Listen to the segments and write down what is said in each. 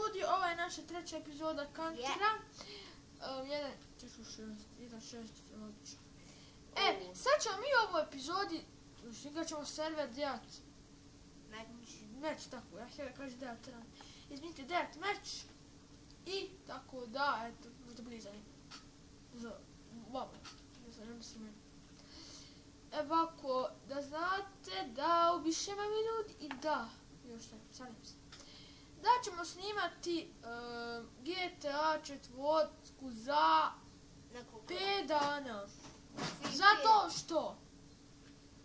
ljudi, ovo je naša treća epizoda Kantera. 1.6, odlično. Sad ćemo mi u ovoj epizodi, igrat ćemo server Deat Match, tako, ja htjela kažem Deat Run. Izminite, Deat Match. I tako da, eto, možda bude zanimljivo. Za vama, ne mislim. Ovako, da znate da ubišemo mi ljudi i da, još ne, salim se. Da ćemo snimati GTA 4 za 5 dana. Zato što?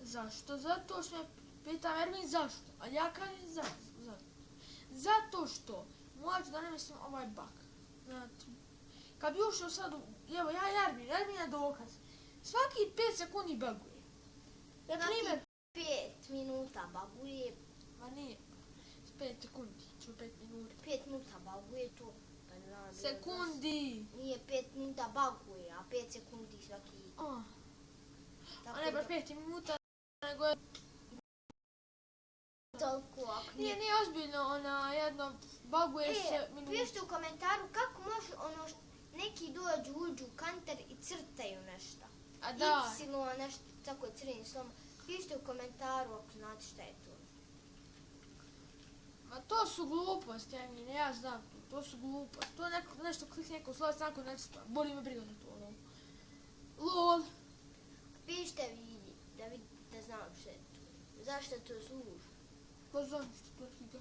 Zašto? Zato što me pita Ermin zašto. A ja kažem zašto. Zato što morat ću da ne mislim ovaj bug. Znači, kad bi ušao sad, evo ja Ermin je dokaz. Svaki 5 sekundi buguje. Na primjer, 5 minuta buguje. Ma nije. 5 sekundi, 5 minuta. 5 minuta buguje to. Sekundi! Nije 5 minuta buguje, a 5 sekundi svaki. A ne baš 5 minuta, nego je... Toliko. Nije ozbiljno, jedno buguje se minuta. Pišite u komentaru kako može neki uđu u Kanter i crtaju nešto. A da. Y nešto tako crvenim slovom. Pišite u komentaru ako znate šta je to. Ma to su gluposti, Emine, ja znam to su gluposti. To je nešto klikne neko slovo, stanko nešto, boli me briga za to, LOL. Pišite vi, da znam šta je to. Zašto to služi? Pa znam što to slika.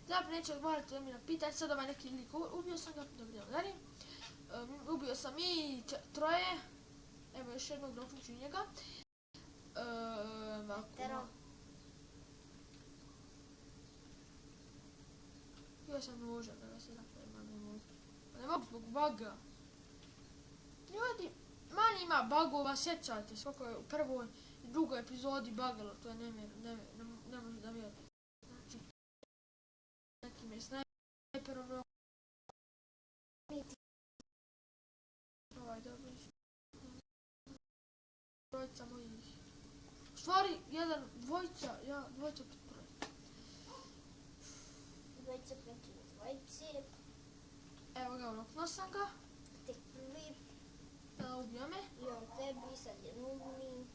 Zapravo neće odgovarati Emina pitanje, sad ovaj neki lik, ubio sam ga, dobro idemo dalje. Ubio sam i troje, evo još jednog da uključim njega. Tero. Bio sam nožan da ga se napravim, ne mogu zbog buga. Ljudi, manje ima bugova, sjećate se kako je u prvoj i drugoj epizodi bugalo, to je ne može da vjerujete. Znači, nekim je snajperom, ovaj dobro, dvojica mojih. U stvari, dvojica pred trojica. Dvojica protiv dvojice. Evo ga, uroknuo sam ga. Tek prvi. Ubio me. I on tebi, sad je nulni.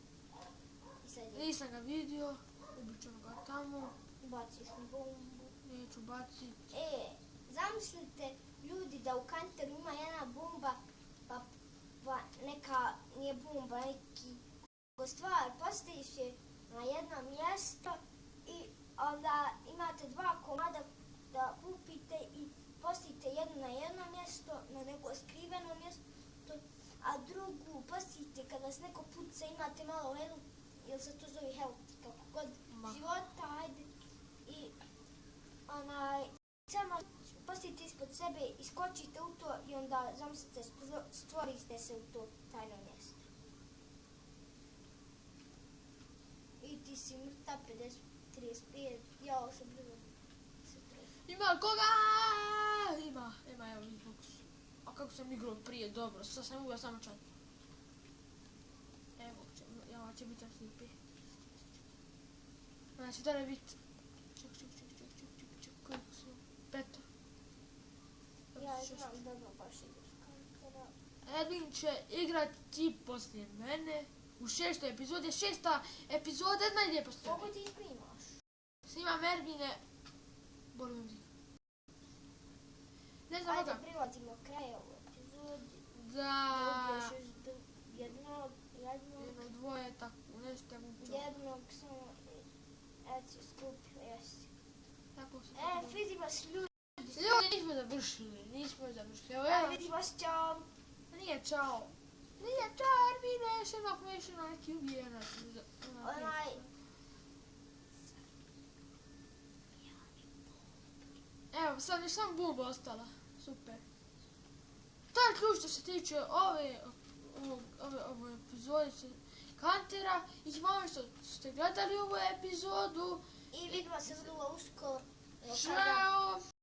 Nisam ga vidio, ubit ćemo ga tamo. Baciš mu bombu. Neću bacit. Zamislite ljudi da u Kanteru ima jedna bomba, pa neka nije bomba, neki stvar, postaviš je na jedno mjesto i onda imate 2 komada da kupite i postavite jedno na jedno mjesto, na neko skriveno mjesto, a drugu postavite kada vas neko puca, imate malo health, ili se to zove health, kako god života, ajde, i samo postavite ispod sebe, iskočite u to i onda, zamislite, stvorite se u to tajno mjesto. I ti si mrta 35, ja ošao brzo. Ima koga? Ima, evo mi fokus. A kako sam igrao prije, dobro, sad sam ubio samo čat. Evo, ja će biti FTP. Znači, da li biti... Ček, koliko su? 5. Ja znam da baš igraš Kantera. Ermin će igrati poslije mene u 6. epizodi. 6. epizoda je najlijepa stvar. Koliko ti snimaš? Snimam Ermine. Boli me mzika. Ne znam Ajde, oga. privodimo kraj ovu epizodi. Da. Jednog, dvoje, tako, nešto je mučo. jednog samo, eto si skupio, jesi. Tako se Vidi vas ljudi. Ljudi, nismo završili. Evo, Vidi vas, čao. Nije čao, Ermine, još jednog mešano neki ubijenac. Evo, sad je samo bomba ostala. Super. To je ključ što se tiče ove epizode Kantera. I hvala što ste gledali ovu epizodu. I vidimo se vrlo uskoro. Ćao!